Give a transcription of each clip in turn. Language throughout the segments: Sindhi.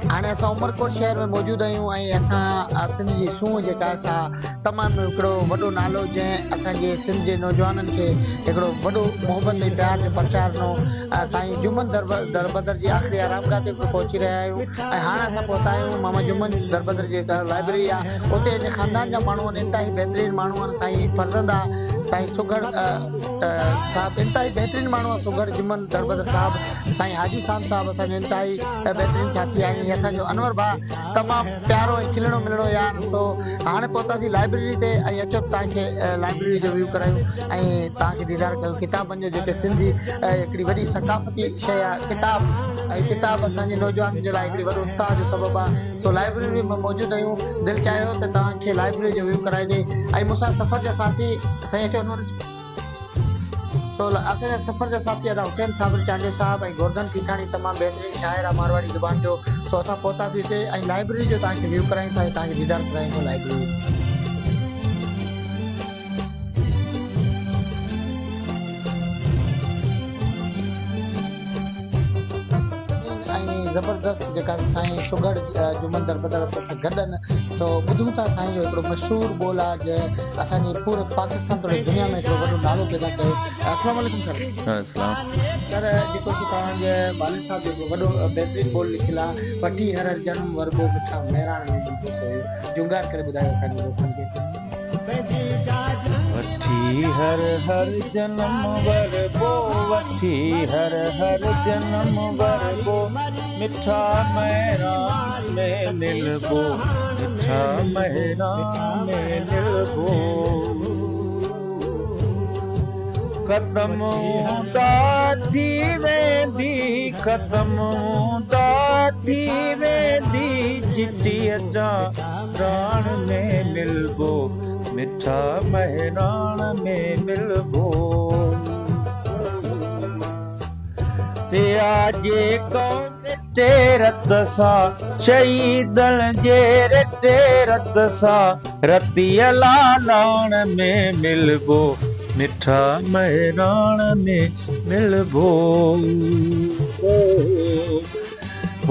هاڻي اسان عمرڪوٽ شهر ۾ موجود آهيون ۽ اسان سنڌ جي سونهن جيڪا سا تمام هڪڙو وڏو نالو جنهن اسان جي سنڌ جي نوجوانن کي هڪڙو وڏو محبت ۽ پيار جو پرچار ڏنو سائين جمن دربدر جي آخري آرامگاهه تي به پهچي رهيا آهيون ۽ هاڻ اسان پهتا آهيون ماما جمن دربدر جي جيڪا لائبريري آهي اتي هن جي خاندان جا ماڻهو آهن انتهائي بهترين ماڻهو آهن سائين فرزند آهي سائين سگهڙ صاحب انتهائي بهترين ماڻهو آهي سگهڙ جمن دربدر صاحب سائين حاجي ساند صاحب اسان جو انتهائي بهترين ساٿي آهي ۽ اسان جو انور ڀاء تمام پيارو ۽ کلڻو ملڻو يار سو هاڻي پهتاسين لائبريري تي ۽ اچو ته توهان کي لائبريري جو ويو ڪرايون ۽ توهان کي ديدار ڪيون ڪتابن جو جيڪي سنڌي هڪڙي وڏي ثقافتي شيء آهي ڪتاب ۽ ڪتاب اسان جي نوجوانن جي لاء هڪڙي وڏو اتساهه جو سبب آهي سو لائبريري ۾ موجود آهيون دل چاهيو ته توهان کي لائبريري جو ويو ڪرائجي ۽ مون سان سفر جا ساٿي سائين اچو انور اچو. سو اسان جا سفر جا ساٿي ادا حسين صابر چانڊيو صاحب ۽ گورڌن کيکاڻي تمام بهترين شاعر آ مارواڙي زبان جو سو اسان پهتاسين هتي ۽ لائبريري جو توهان کي ويو ڪرايون ٿا ۽ توهان کي ديدار ڪرايون ٿا لائبريري ۽ زبردست جيڪا سائين سگهڙ جمن دربدر اسان سان گڏ آهن سو ٻڌون ٿا سائين جو هڪڙو مشهور ٻول آ جنهن اسان جي پوري پاڪستان توڙي دنيا ۾ هڪڙو وڏو نالو پيدا ڪيو السلام عليڪم سر السلام سر جيڪو سو توهان جي والد صاحب جو هڪڙو وڏو بهترين ٻول لکيل آ وٺي هر هر جنم وربو مٺا مهراڻ ۾ ملبو سو اهو جهونگار ڪري ٻڌايو اسان جي دوستن کي. وٺي هر هر جنم وربو وٺي هر هر جنم وربو مٺا مهراڻ ۾ ملبو مٺا مهراڻ ۾ ملبو ختم هوندا ٿي ويندي ختم هوندا ٿي ويندي چٽي اچان راڻ ۾ ملبو مٺا مهراڻ ۾ ملبو. ٿيا جيڪو رٽي رت سان شهيدن جي رٽي رت سان رتيء لالاڻ ۾ ملبو مٺا مهراڻ ۾ ملبو.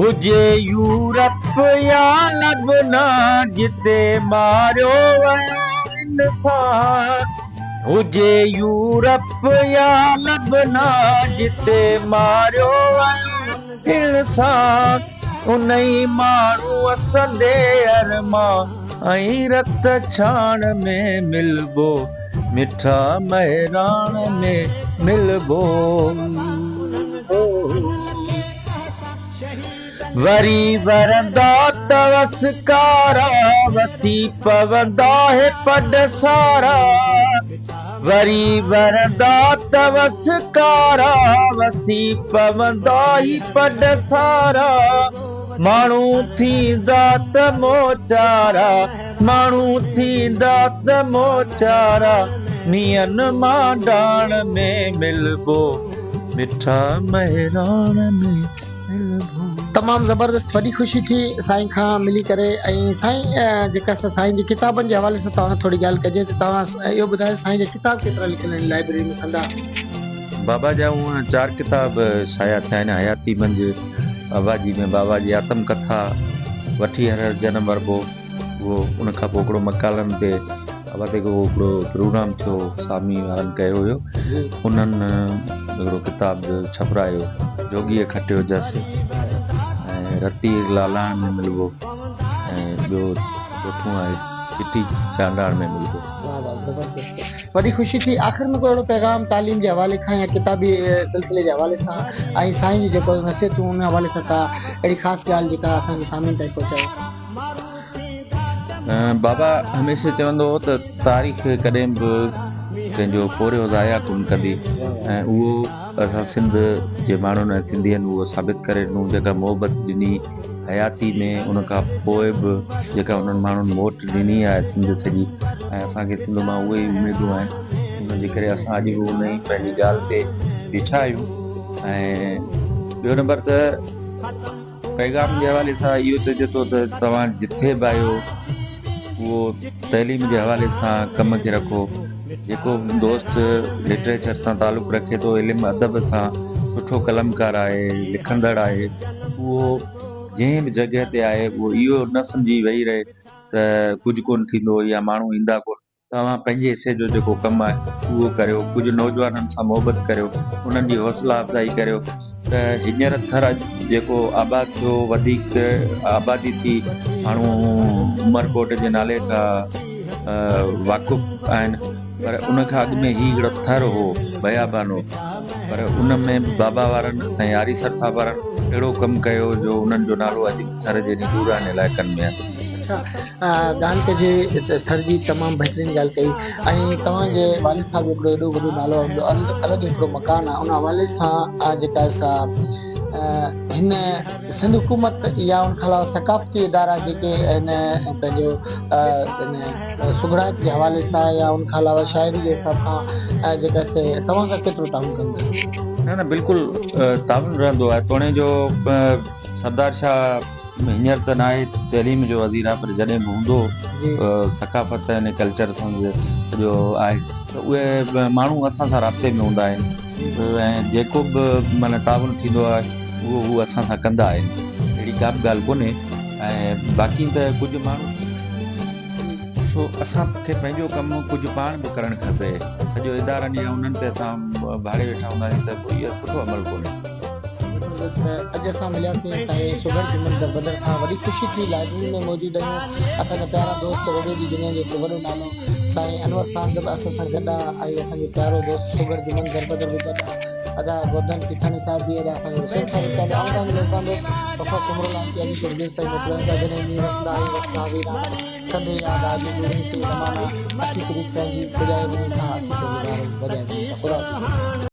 هجي يورپ يا لبنان جتي ماريو ويو انسان هجي يورپ يا لبنان جتي ماريو ويو انسان انهي ماڻهوء سندي ارمان ۽ رت ڇاڻ ۾ ملبو مٺا مهراڻ ۾ ملبو. وري ورندا ته وسڪارا، وسي پوندا هي پڊ سارا. وري ورندا ته وسڪارا، وسي پوندا هي پڊ سارا. ماڻهو ٿيندا ته موچارا، ماڻهو ٿيندا ته موچارا. مينهن مانڊاڻ ۾ ملبو. مٺا مهراڻ ۾ ملبو. تمام زبردست وڏي خوشي ٿي سائين کان ملي ڪري ۽ سائين جيڪا سا سائين جي ڪتابن جي حوالي سان توهان ٿوري ڳالهه ڪجي ته توهان اهو ٻڌايو سائين جا ڪتاب ڪيترا لکيل آهن لائبريري ۾ سندا. بابا جا هونء چار ڪتاب شايع ٿيا آهن حياتي منجهه بابا جي ۾ بابا جي آتم ڪٿا وٺي هر هر جنم وربو. اهو ان کان پوء هڪڙو مقالن تي بابا تي هڪڙو پروگرام ٿيو سامي وارن ڪيو هيو انهن هڪڙو ڪتاب ڇپرايو جوڳيء کٽيو جس ۽ رتي لالاڻ ۾ ملبو ۽ ٻيو چوٿون آهي چٽي چانڊاڻ ۾ ملبو. واھ واھ زبردست وڏي خوشي ٿي آخر ۾ ڪو اهڙو پيغام تعليم جي حوالي کان يا ڪتابي سلسلي جي حوالي سان ۽ سائين جون جيڪو نصيحتون ان حوالي سان ڪا اهڙي خاص ڳالهه جيڪا اسان جي سامعين تائين پهچايو. بابا هميشه چوندو هو ته تاريخ ڪڏهن به ڪنهن جو پورهيو ضايع ڪونه ڪندي ۽ اهو اسان سنڌ جي ماڻهن ۽ سنڌين اهو ثابت ڪري ڏنو جيڪا محبت ڏني حياتي ۾ ان کان پوء به جيڪا انهن ماڻهن موٽ ڏني آهي سنڌ سڄي ۽ اسان کي سنڌ مان اهي ئي اميدون آهن ان جي ڪري اسان اڄ به ان ئي پنهنجي ڳالهه تي بيٺا آهيون ۽ ٻيو نمبر ته پيغام جي حوالي سان اهو چئجي ٿو ته توهان جٿي به آهيو اهو تعليم جي حوالي سان ڪم کي رکو جيڪو دوست لٽريچر سان تعلق رکي ٿو علم ادب سان سٺو قلمڪار آهي لکندڙ آهي اهو جنهن به جڳهه تي آهي اهو اهو نه سمجهي ويهي رهي ته ڪجهه ڪونه ٿيندو يا ماڻهو ايندا ڪونه. توهان پنهنجي حصي جو جيڪو ڪم آهي اهو ڪريو، ڪجهه نوجوانن سان محبت ڪريو، انهن جي حوصلا افزائي ڪريو ته هينئر ٿر جيڪو آباد ٿيو وڌيڪ آبادي ٿي ماڻهو عمرڪوٽ جي نالي کان واقف آهن پر ان کان اڳ ۾ هي هڪڙو ٿر هو بيابان هو پر ان ۾ به بابا وارن سائين آريسر صاحب وارن اهڙو ڪم ڪيو جو انهن جو نالو اڄ به ٿر جي ڏورانهن علائقن ۾ آهي. اڇا ڳالهه ڪجي ته ٿر جي تمام بهترين ڳالهه ڪئي ۽ توهان جي والد صاحب جو هڪڙو ايڏو وڏو نالو آهي الڳ هڪڙو مڪان آهي ان حوالي سان جيڪا سا هن سنڌ حڪومت يا ان کان علاوه ثقافتي ادارا جيڪي هن پنهنجو هن سگهڙائپ جي حوالي سان يا ان کان علاوه شاعري جي حساب کان جيڪا سي توهان کان ڪيترو تعاون ڪن ٿا؟ نه نه بلڪل تعاون رهندو آهي توڻي جو سردار شاهه هينئر ته ناهي تعليم جو وزير آهي پر جڏهن به هوندو هو ثقافت ۽ ڪلچر سان سڄو آهي ته اهي ماڻهو اسان سان رابطي ۾ هوندا آهن ۽ جيڪو به معنيٰ تعاون ٿيندو آهي اهو هو اسان سان ڪندا آهن اهڙي ڪا به ڳالهه ڪونهي ۽ باقي ته ڪجهه ماڻهو سو اسان کي پنهنجو ڪم ڪجهه پاڻ به ڪرڻ کپي سڄو ادارن يا انهن تي اسان ڀاڙي ويٺا هوندا آهيون ته پوء اهو سٺو عمل ڪونهي. زبردست اڄ اسان ملياسين سائين سگهڙ جمن دربدر سان وڏي خوشي ٿي لائبريري ۾ موجود آهيون اسان جا پيارا دوست ريڊيو جي دنيا جو هڪ وڏو نالو سائين انور ساند به اسان سان گڏ آ ۽ اسان جو پيارو دوست سگهڙ جمن دربدر به گڏ آ ادا گورڌن کيٿاڻي صاحب به ادا اسان جو حسين صاحب چانڊيو آئون توهان جو ميزبان دوست وفا سومرو لانڪي اڄ ڪجهه دير تائين موڪليون ٿا جڏهن مينهن وسندا ۽ وسندا ويرانا ڪندي ياد آ جي ڏورين تي زمانا اسين پريت پنهنجي پڄائي وڃون ٿا اسين پنهنجي وارن وڄائي وڃون ٿا خدا حافظ.